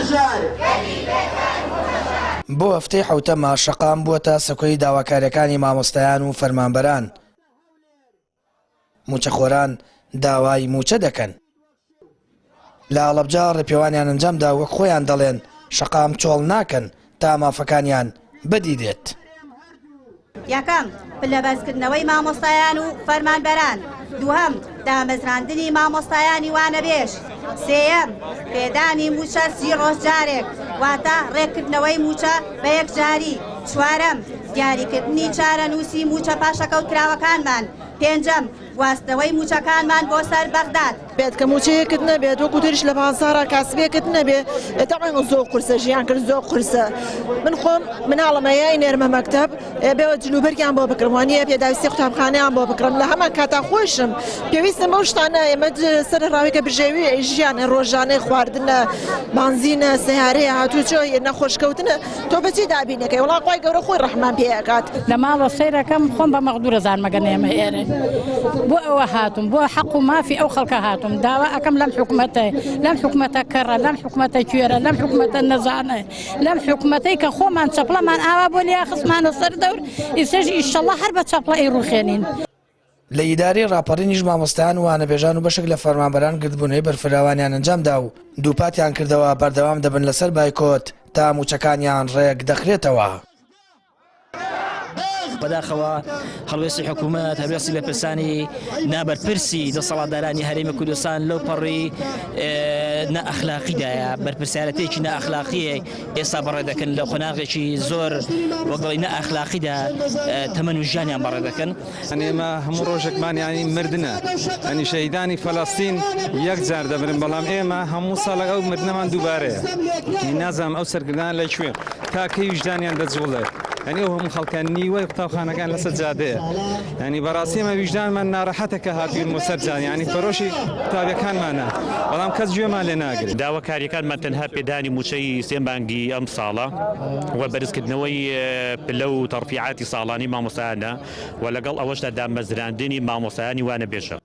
هەژار. بۆ هەفتەی حەوتەمە شەقام بووەتە سەکۆی داواکارییەکانی مامۆستایان و فەرمانبەران، مووچەخۆران داوای مووچە دەکەن. لە هەڵەبجە ڕێپێوانیان ئەنجامدا وەک خۆیان دەڵێن شەقام چۆڵ ناکەن تا مافەکانیان بەدی دێت. یەکەم، پلەبەرزکردنەوەی مامۆستایان و فەرمانبەران. دووهەم، دامەزراندنی مامۆستایانی وانەبێژ. سێیەم، پێدانی مووچە سی ڕۆژ جارێک، واتە ڕێککردنەوەی مووچە بە یەکجاری. چوارەم، دیاریکردنی چارەنووسی مووچە پاشەکەوتکراوەکانمان. پێنجەم، گواستنەوەی مووچەکانمان بۆ سەر بەغداد. بێت کە مووچەیەکت نەبێت وەکو تریش لە بازاڕا کاسبێکت نەبێ تەبعەن زۆر قورسە ژیان کرد زۆر قورسە من خۆم مناڵم هەیە ئەینێرمە مەکتەب بێ جلوبەرگیان بۆ بکڕم وانییە پێداویستی قوتابخانەیان بۆ بکڕم لە هەمان کاتا خۆشم پێویستم بەو شتانە ئێمە سەر ڕاوێکە بژێوی ژیانە ڕۆژانەی خواردنە بانزینە سەیارەیە هاتوچۆ نەخۆشکەوتنە تۆ بەچی دابینەکەی وڵا خوای گەورە خۆی ڕەحمان پێ ئەکات. لە ماڵەوە سەیرەکەم خۆم بە مەغدورە زانم ئەگەر نەیەمە ئێرە بۆ ئەوە هاتوم بۆ حەق و مافی ئەو خەڵکە هاتوم داوا ئەکەم لەم حکومەتە لەم حکومەتە کەڕە لەم حکومەتە کوێرە لەم حکومەتە نەزانە لەم حکومەتەی کە خۆمان چەپڵەمان ئاوا بۆ لیا خستمانە سەر دەور ئیسەش ئیشەڵا هەر بە چەپڵە ئەیڕوخێنین. لە ئیدارەی ڕاپەڕینیش مامۆستایان و وانەبێژان و بەشێک لە فەرمانبەران گردبوونەوەی بەرفراوانیان ئەنجامدا و دووپاتیان کردەوە بەردەوام دەبن لەسەر بایکۆت تا مووچەکانیان ڕێک دەخرێتەوە. بەداخەوە هەڵوێستی حکوومەت، هەڵوێستی بەرپرسانی نابەرپرسی دەسەڵاتدارانی هەرێمی کوردستان لەو پەڕی نائەخلاقیدایە، بەرپرسیارەتێکی نائەخلاقییە ئێستا بەڕێ دەکەن لە قۆناغێکی زۆر وەک دەڵێی نائەخلاقیدا تەمەن و ژیانیان بەڕێ دەکەن. ئێمە هەموو ڕۆژێکمان یانی مردنە یانی شەهیدانی فەلەستین یەک جار دەمرن بەڵام ئێمە هەموو ساڵێک ئەو مردنەمان دووبارەیە نازانم ئەو سەرکردانە لە کوێن تا کەی ویژدانیان دەجوڵێ یانی ئەو هەموو خەڵکە نیوەی قوتابخانەکان لەسەر جادەیە یانی بەڕاستی ئێمە ویژدانمان ناڕەحەتە کە هاتوین بۆ سەر جادە یانی پەرۆشی قوتابیەکانمانە بەڵام کەس گوێمان لێ ناگرێت. داواکاریەکانمان تەنها پێدانی مووچەی سێ مانگی ئەمساڵە و بەرزکردنەوەی پلە و تەرفیعاتی ساڵانەی مامۆستایانە و لەگەڵ ئەوەشدا دامەزراندنی مامۆستایانی وانەبێژە.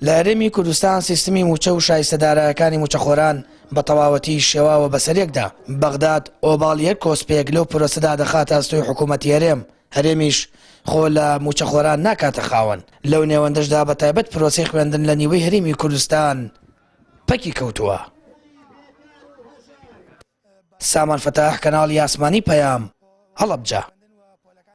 لە هەرێمی کوردستان سیستمی مووچە و شایستە دارایەکانی مووچەخۆران بە تەواوەتی شێواوە بەسەریەکدا، بەغداد ئۆباڵی هەر کۆسپێک لەو پرۆسەدا دەخاتە ئەستۆی حکوومەتی هەرێم، هەرێمیش خۆ لە مووچەخۆران ناکاتە خاوەن، لەو نێوەندەشدا بە تایبەت پرۆسەی خوێندن لە نیوەی هەرێمی کوردستان پەکی کەوتووە. سامان فەتاح، کەناڵی ئاسمانی پەیام، هەڵەبجە.